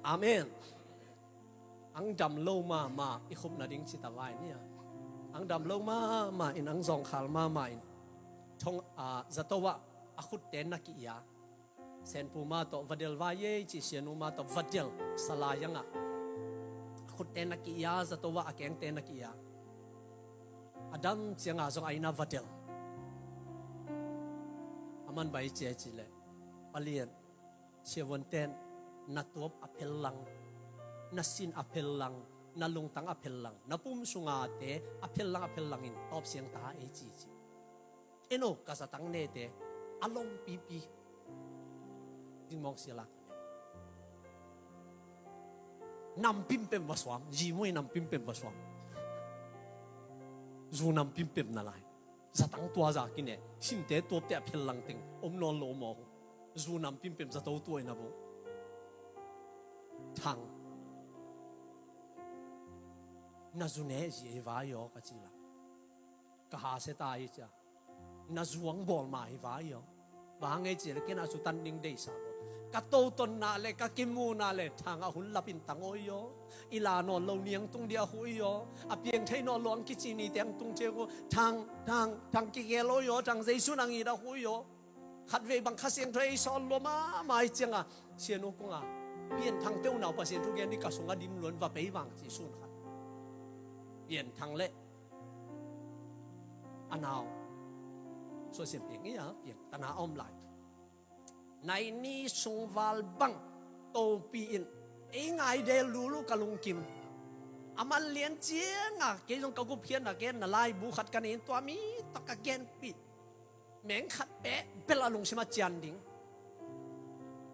Amen. Ang dam lo mama i khupna ding ci ta vai nia. Ang dam lo mama in, ang zawngkhal mama in. Thong, a, zato ah a khutte na ki-ia. Senpu ma tawh vadel vai ei ci, sianu ma tawh vadel salai angah. A khutte na ki-ia, zato ah a kengte na ki-ia. A dam cianga zong a ina vadel. A man bai cia ci le. Palian. Siavuanten na tuap a phellang, na sin a phellang, na lungtang a phellang, na pum sungate a phellang a phellang in tawp siang ta ei ci ci. Eno ka zatang nete a longpipi. Dingmawng sia lak. Nampimpem va suam, zimui nampimpem va suam. Zu nampimpem na lai. Zatang tua za kine, sinte tuapte a phellang teng om nawn lo mawk. Zu nampimpem zato tua ina bo. Thang. Na zu ne zi ei vai aw ka ci la. Ka ha se ta hi cia. Na zuang bawl ma hi vai aw. Bang ei ci le ken a zu tan ding deisa bo. Ka totonna le ka kimuna le Thang a hun lapin tang aw i aw. I la nawn lo niang tung dia hu i aw. A piang thei nawn lo ang kici ni teng tung cia ko. Thang, Thang, Thang kigel aw i aw. Thang Jesu nang i da hu i aw. Khat vei bang Kha Siangtho ei sawl lua mahmah i cianga Sianu Kung a Pian Thang teu nau Pasian thu gen ding ka sunga din luan va pei vang ci sun khat. Pian Thang le a nau suasiam piang i a piang tana a om lai. Nai ni sungval bang topi in ei ngai del lulu ka lungkim. A man lian cianga kei zong ka gupkhiatna gen na laibu khat ka nei in tua mi tawh ka genpih. Meng khat peh bel a lungsim a cian ding.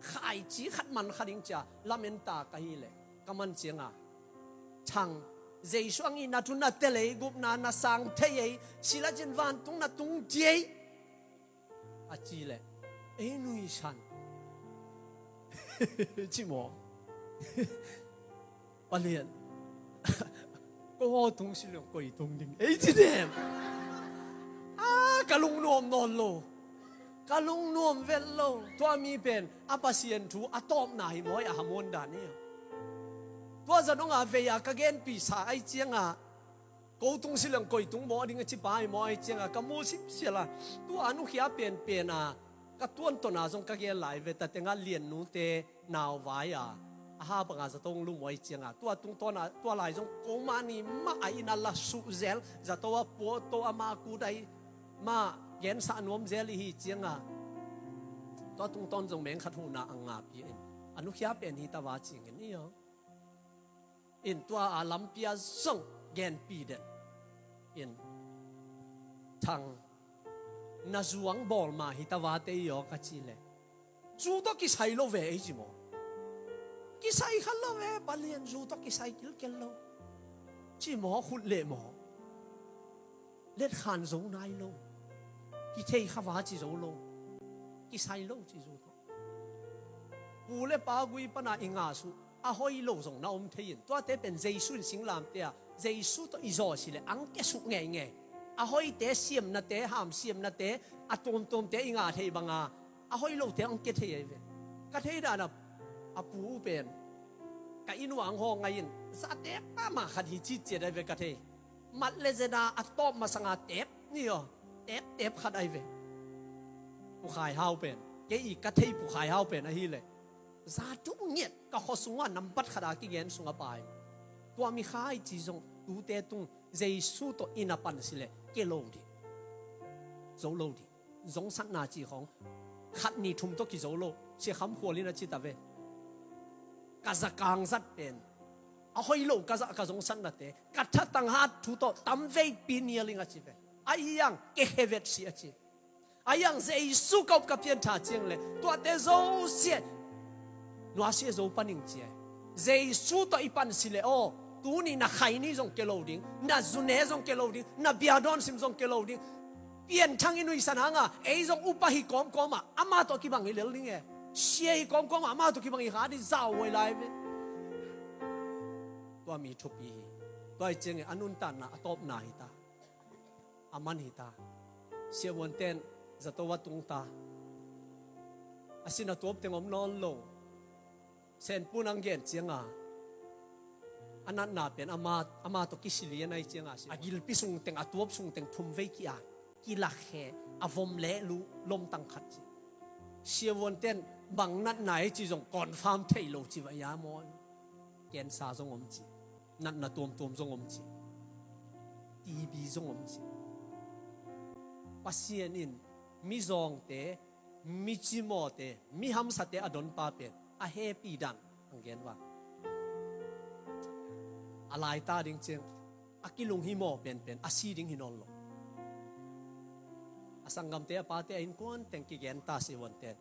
Khaici khat man kha ding cia lamen ta ka hi le ka man cianga Thang Jesu ang i na thu na tel ei, gupna na sang thei ei, silacin vantung na tung thei ei a ci le ei nuisan ci maw? Palian. Ko aw tung si leng koi tung ding ei ci dem. A ka lungnuam nawn lo. Ka lungnuam vet lo. Tua mi pen a Pasian thu a tawpna hi maw, a hamuan dan hi. Tua zan ong a vei a ka genpih sa ai cianga ko tung si leng koi tung maw ding a ci pa hi maw ai cianga ka mu simsial a. Tua a nukhia penpen a ka tuantona zong ka gel lai ve, ta tenga liannute nauvai a a ha banga zato ong lumuai cianga tua tungtawna tua lai zong ko mah ni mah a ina la suh zel, zato a puato a mah kut ai mah gensa nuam zel i hi cianga tua tungtawn zong meng khat huhna a ngapi in a nukhia pen hi ta va cingin i aw. In tua a lampia zong genpi den in Thang na zuang bawl ma hi ta vate i aw ka ci le zu tawh kisai lo ve ei ci maw? Kisai khat lo ve, Palian zu tawh kisai kilkel lo ci maw, khut leh maw? Letkhan zo nai lo. Kithei kha va ci zo lo. Kisai lo ci zu tawh. Pu le pa gui pana i ngah suh a hoi lo zong na om thei in tuate pen Jesu in singlamte a Jesu tawh i zaw si le ang kia suh ngeingei. A hoite siamnate, ham siamnate, a tuamtuamte i ngah thei banga a hoi lote ang kia thei ai ve. Ka thei dana a pu pen ka inn uang haw ngai in zate pama khat hi citciat ai ve ka thei. Mat le zeda a tawp masanga tep ni aw, tep tep khat ai ve. Pu Khai Hau pen kei i ka thei Pu Khai Hau pen ahi le za tuk ngiat ka khaw sungah nambat khat a kigen sunga pai. Tua mi khai ci zong tute tung Jesu tawh ina pan si le ke lo dih. Zo lo dih. Zongsatna ci khawng khat ni thum tawh kizo lo. Sia Kham Khual in a ci ta ve. Ka zakang zat pen a hoi lo ka zah ka zongsatnate ka thatang hat thu tawh tamveipi nial ing a ci ve. A iang ke hevet si a ci. A iang Jesu ka up ka pian tha ciang le tuate zosia Nuasia zo paning cia. Jesu tawh i pan si le aw, tuni na khaini zong ke lo ding, na zune zong ke lo ding, na biadawn sim zong ke lo ding. Pianthang i nuihsan hanga ei zong upa hi kawmkawma ama tawh kibang i lel ding e. Sia hi kawmkawma ama tawh kibang i kha ding zau huai lai ve. Tua mi thupi hi. Tua i ciangin a nuntakna a tawpna hi ta. A man hi ta. Siavuanten zato a tung ta. A sin a tuap teng om nawn lo. Senpu nang gen cianga a natna pen ama, ama tawh kisilian ahi cianga a gilpi sung teng, a tuap sung teng thum vei ki-at, kilakhe, a vom leh lu lomtang khat ci. Siavuanten bang natna hi ci zong confirm thei lo ci va ia maw. Cancer zong om ci, natna tuamtuam zong om ci, T B zong om ci. Pasian in mizawngte, micimawte, mihamsate a donpa pen a hehpih dan ang gen vang. A laita ding ciang a kilunghimaw penpen a si ding hi nawn lo. A sanggamte a pate a innkuan teng kigen ta siavuanten.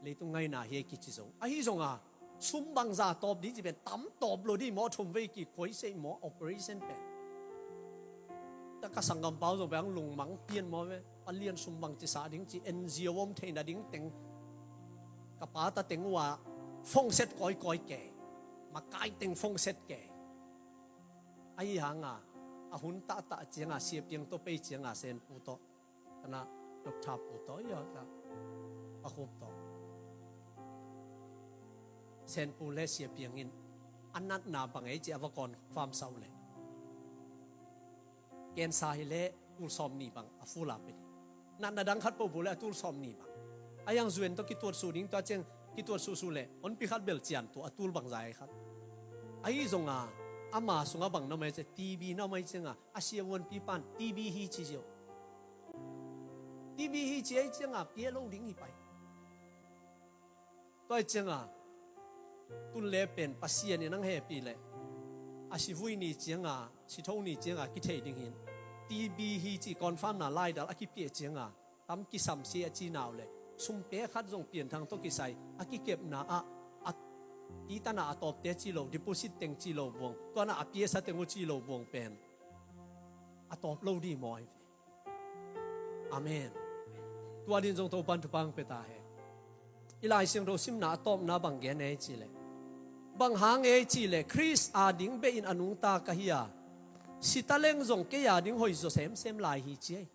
Leitung ngaina hi ei kici zo. Ahi zonga sum bangza tawp ding ci pen tam tawp lo ding maw, thum vei kikhuai sei maw, operation pen. Ta ka sanggampau zong bang lungmang pian maw ve. A lian sum bang ci sa ding ci, N G O om theina ding teng. Ka pata teng ua fongset kawikawi ke. Makai teng fongset ke. Ahi hanga a hun tahtah cianga siapiang tawh pei cianga senpu tawh, kana Doctor pu tawh ia ta, a khup tawh. Senpu le siapiang in a natna bang ei ci a va confirm sau le. Cancer hi le tul sawm ni bang a fula pe ding. Natna dang khat popo le a tul sawm ni bang. A yang zuen tawh kituat su ding tua ciang kituat susu le onpi khat bel cian tua a tul bang zai khat. Ahi zonga ama sunga bang na mai cia T B na mai cianga a siavuanpi pan T B hi ci zio. T B hi ci ahi cianga pia lo ding hi pai. Tua cianga tun le pen Pasian in ang hehpih le a sivui ni cianga, sitho ni cianga kithei ding hin. T B hi ci confirm na laidal a kipia cianga tam kisam si a ci nau le sumpe khat zong pianthang tawh kisai a kikepna ah a titana a tawpte ci lo, deposit teng ci lo buang, tuana a piasa teng uh ci lo buang pen a tawp lo di maw hi ve. Amen. Tua din zong Topan thupang pe ta he. I Lai Siangtho simna a tawpna bang gen ei ci le, bang hang ei ci le Khrist a ding behin a nungta ka hi a, sitaleng zong kei a ding hoih zaw semsem lai hi ci ei.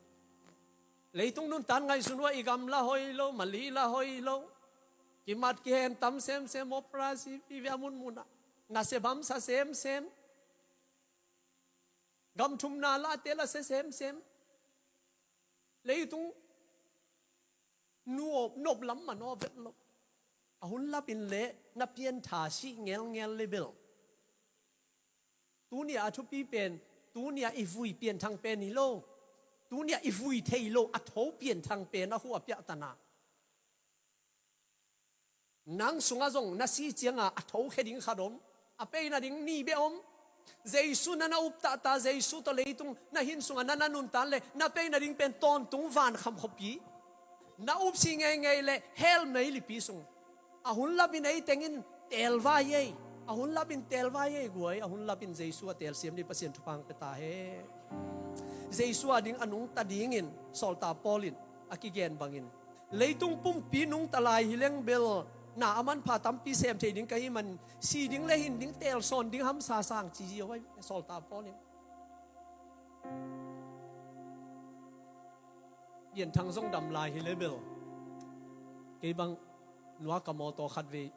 Leitung nuntan ngaihsun ua i gam la hoih lo, mali la hoih lo, kimat kihen tam semsem, operasi vive a munmunah, na se bamsa semsem. Gam thumna late la se semsem. Leitung nuop nop lam man aw vet lo. A hun lapin le na piantha sih ngelngel le bel. Tunia a thupi pen, tunia i vui pianthang pen hi lo. Tunia i vui thei lo a tho pianthang pen a hu a piahtana. Nang sunga zong na si cianga a thokhia ding khat om. A peina ding ni beh om. Jesu na na uptahta, Jesu tawh leitung na hin sunga na na nuntan le na peina ding pen tawntung vankham khuapi, na upsi ngeingei le hell meilipi sung. A hun lapin ei tengin teelvai ei. A hun lapin teelvai ei guai. A hun lapin Jesu a teelsiam ding Pasian thupang pe ta he. Jesu a ding a nungta dingin sawlta Paul in a kigen bangin leitung pumpi nungta lai hi leng bel na a manpha tampi sem thei ding ka hi man, si ding le hin ding, teelsawn ding hamsa sang ci zia vai sawlta Paul in. Pianthang zong dam lai hi le bel kei bang nua ka mawtaw khat vei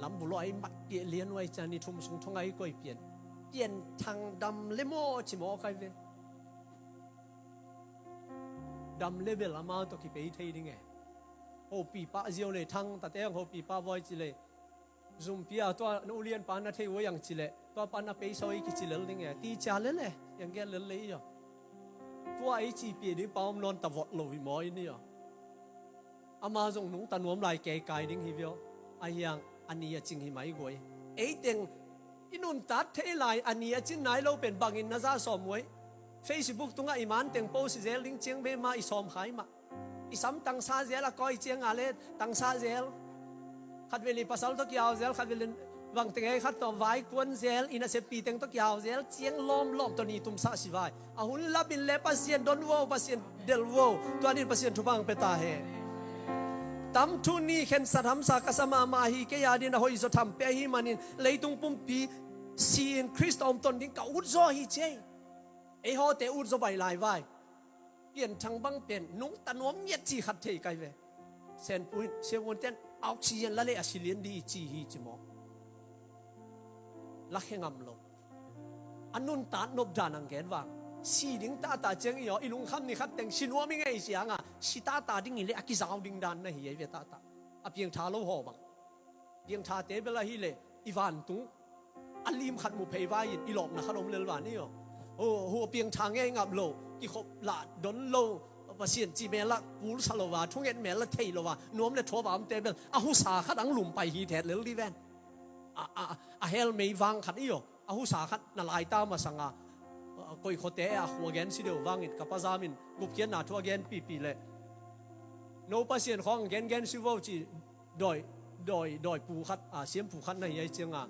lam buluah i mat piah lian uai cian i thum sung thong ai koi pian. Pianthang dam le maw ci maw kai ve. Dam le bel amau tawh kipei thei ding e. Hopi pah ziau le thang tate ang hopi pah voi ci le. Zumpi a tua na ulian pa na thei uai ang ci le. Tua pa na pei sawi kici lel ding e. Ti cia lel e. Yang gel lel le i aw. Tua ei ci piah ding pa om nawn ta vot lo hi maw i ni aw. Ama zong nungta nuam lai kei kai ding hi viau. A hiang a ni a cing hi mai guai. Ei teng i nuntat thei lai a ni a cin nai lo pen bangin na za sawm uai. Facebook tungah i man teng post zel ding ciang ve ma i sawm khai mah. I sam tangsa zel a koi cianga le tangsa zel. Khat vei le pasal tawh kihau zel, khat vei le bangteng ei khat tawh vai kuan zel, i naseppi teng tawh kihau zel, ciang lawmlawm tawh ni tumsah sivai. A hun lamin le Pasian don vo, Pasian del vo, tua nin Pasian thupha hong pia ta hen. Tamthu ni khensat hamsa ka sa mahmah hi, kei a dingin a hoih zaw tham pia ahih manin leitung pumpi si-in Khrist a om ton ding ka ut zaw hi ci ei. Ei hawte ut zaw baih lai vai. Pianthang bang pen nungta nuam ngiat ci khat thei kai ve. Senpu in, Sia Vuan ten a oxygen la le a si lian di ci hi ci maw? Lakhia ngam lo. A nuntak nopdan ang gen vang. Si ding tahtah ciang i aw, i lungkham ni khat teng si nuam i ngei cianga, si tahtah ding i le a kizau ding dan na hi ei ve tahtah. A piangtha lo haw bang. Piangthate bel ahih leh i vantung a lim khat mu phei vai-in i lawpna khat om lel van i aw. Hu, hu piangtha ngei ngap lo, kikhop lah don lo, Pasian ci mel ah kul sa lo va, thunget mel ah thei lo va, nuam le thuap a omte bel a husa khat ang lum pai hi thet lel di ven. A, a, a hell mei vang khat i aw, a husa khat na laita masanga, a, koih khuate a khua gen si deuh vangin ka pa Zam in gupkhiatna thu a gen pipi le no Pasian khawng gen gen si vo ci. Dawi, dawi, dawi pu khat, a, siampu khat na hi ai cianga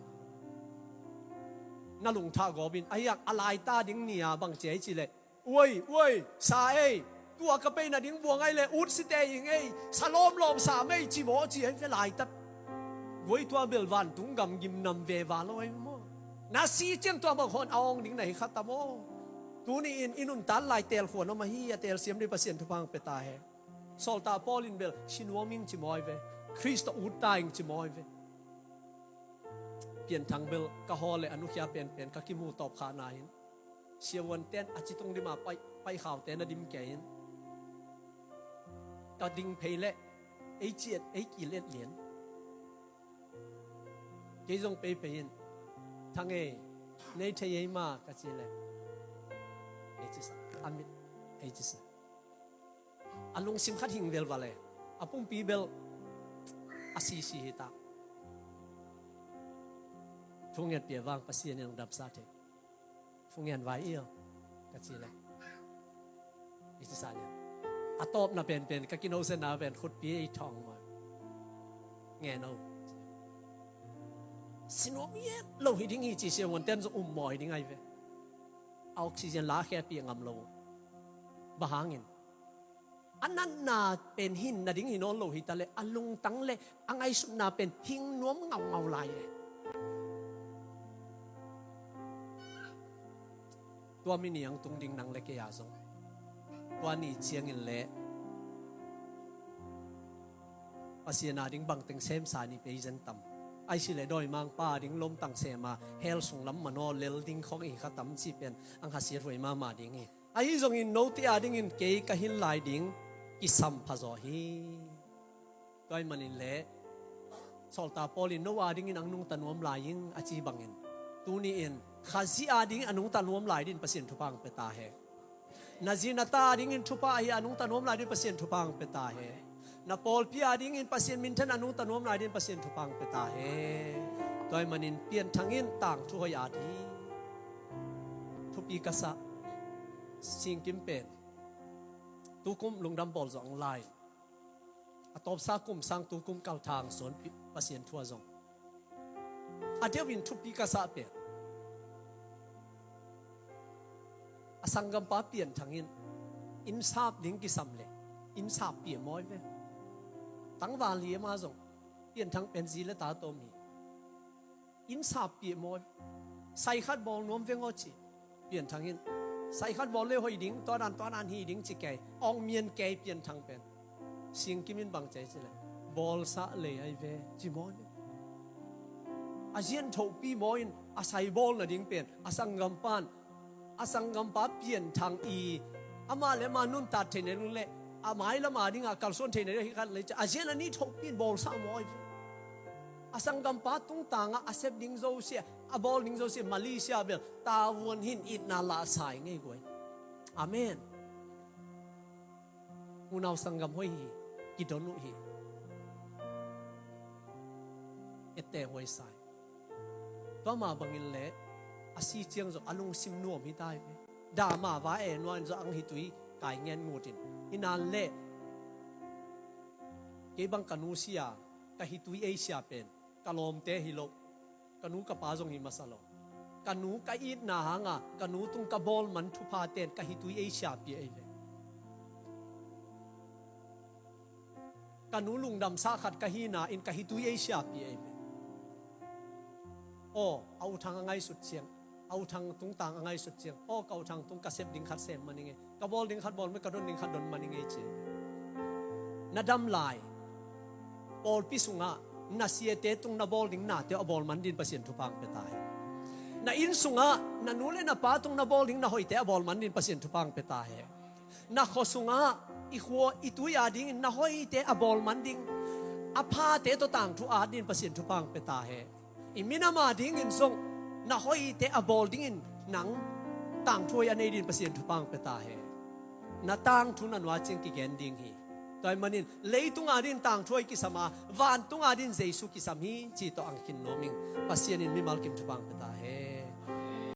na lungthah gawpin, a hiang a laita ding ni-a bang ci ai ci le, uai, uai, sa ei, tua ka peina ding buang ai le, ut site ing ei, sa lawmlawm sa mei ci maw ci ai ve laita. Guai tua bel vantung gam gimnam ve va lo ai maw? Na si ciang tua bang hawn a awng ding na hi khat ta maw? Tuni-in i nuntak lai telkhuan om ahi, a telsiam ding Pasian thupha hong pia ta hen. Sawltak Paul in bel si nuam ing ci maw ai ve. Khrist tawh ut ta ing ci maw ai ve. Pianthang bel ka haw le a nukhia penpen ka kimu tawp khahna in, Sia Vuan ten a citung dima pai, paikhaute na dim kei in, ka ding phei le ei ciat ei kil et lian. Kei zong peipei in, Thang ei, nei thei ei ma ka ci le ei ci sa, a mit ei ci sa. A lungsim khat hing vel vale. A pumpi bel a sisi hi ta. Thungetpih vang Pasian in ang damsa thei. Thungen vai i aw ka ci le i ci sa lian. A tawpna penpen ka kinosenna pen khutpi ei thawng maw? Nge no. Si nuam ngiat lo hi ding hi ci Sia Vuan ten zong um maw hi ding ai ve. A oxygen la khia pih ngam lo. Bang hangin a natna pen hin na ding hi nawn lo hi ta le, a lungtang le a ngaihsutna pen hing nuam ngaungau lai e. Tua mi ni ang tung ding nang le kei a zong tua ni ciangin le Pasian a ding bangteng semsa ni pei zen tam. Aisi le dawimangpa a ding lomtang sema hell sunglam manaw lel ding khong i kha tam ci pen ang hasiat huai mahmah ding hi. Ahi zongin note a dingin kei ka hin lai ding kisam pha zaw hi. Tua ahih manin le Sawltak Paul in no a dingin ang nungta nuam lai ing a ci bangin, tuni-in Khazih a dingin a nungta nuam lai dingin Pasian thupha ang pia ta he. Na zi na ta a dingin thupha ahi a nungta nuam lai dingin Pasian thupha ang pia ta he. Na pawlpi a dingin Pasian minthan a nungta nuam lai dingin Pasian thupha ang pia ta he. Tua ahih manin pianthang in tangthu hoih a ding thupi ka sa. Singkim pen tukum lungdam bawl zong lai. A tawpsa kum sang tukum kalthang suan Pasian thu a zong a deuh in thupi ka sa pen a sanggampa pianthang in inn sap ding kisam le inn sap pia mawi ve. Tangval hi ama zong pianthang pen zi le ta tawm hi. Inn sap pia mawi. Sai khat bawl nuam veng aw ci. Pianthang in sai khat bawl le hoih ding, tua dan tua dan hi ding ci kei, awng mian kei pianthang pen. Singkim in bang cei ci le bawlsah lei ai ve ci mawi ve. A zian thohpi mawi in a sai bawl nading pen a sanggampan a sanggampa pianthang i amah le amah nuntat theih nading le a mailam a dingah kalsuan theih nading hi khat lei ci a zian a nih thohpi in bawlsah mawi ve. A sanggampa tungtangah a sep ding zosia a bawl ding zosia Malaysia bel tavuan hin itna lahsa i ngei guai. Amen. Unau sanggam hoih hi. Kidon uh hi. Ette huai sai. Tua mah bangin le a si ciang zong a lungsim nuam hi ta hi ve. Dah mah va e nuain zong ang hi tui kai ngen ngutin hi nan le kei bang ka nu sia Ka hitui ei sia pen ka lawmte hi lo, ka nu ka pa zong hi masa lo. Ka nu ka itna hanga ka nu tung ka bawl man thupha ten ka hitui ei siapih ei ve. Ka nu lungdamsa khat ka hina in ka hitui ei siapih ei ve. Aw, a uthang a ngaisut ciang, a uthang tungtang a ngaisut ciang, aw, ka uthang tung ka sep ding khat sem man i ngei, ka bawl ding khat bawl man, ka don ding khat don man i ngei ci. Na dam lai pawlpi sungah na siate tung na bawl ding nate a bawl man din Pasian thupha hong pia ta hen. Na inn sungah na nu le na pa tung na bawl ding na hoihte a bawl man din Pasian thupha hong pia ta hen. Na khua sungah i khua i tui a dingin na hoihte a bawl man ding, a phate tawh tangthu at din Pasian thupha hong pia ta hen. I minam a dingin zong na hoihte a bawl dingin nang tangthu hoih a nei din Pasian thupha hong pia ta hen. Na tangthu na nuai ciang kigen ding hi. Tua ahih manin leitung a dingin tangthu hoih kisam a, vantung a dingin Jesu kisam hi ci tawh ang khin nuam ing. Pasian in mimal kim thupha hong pia ta hen.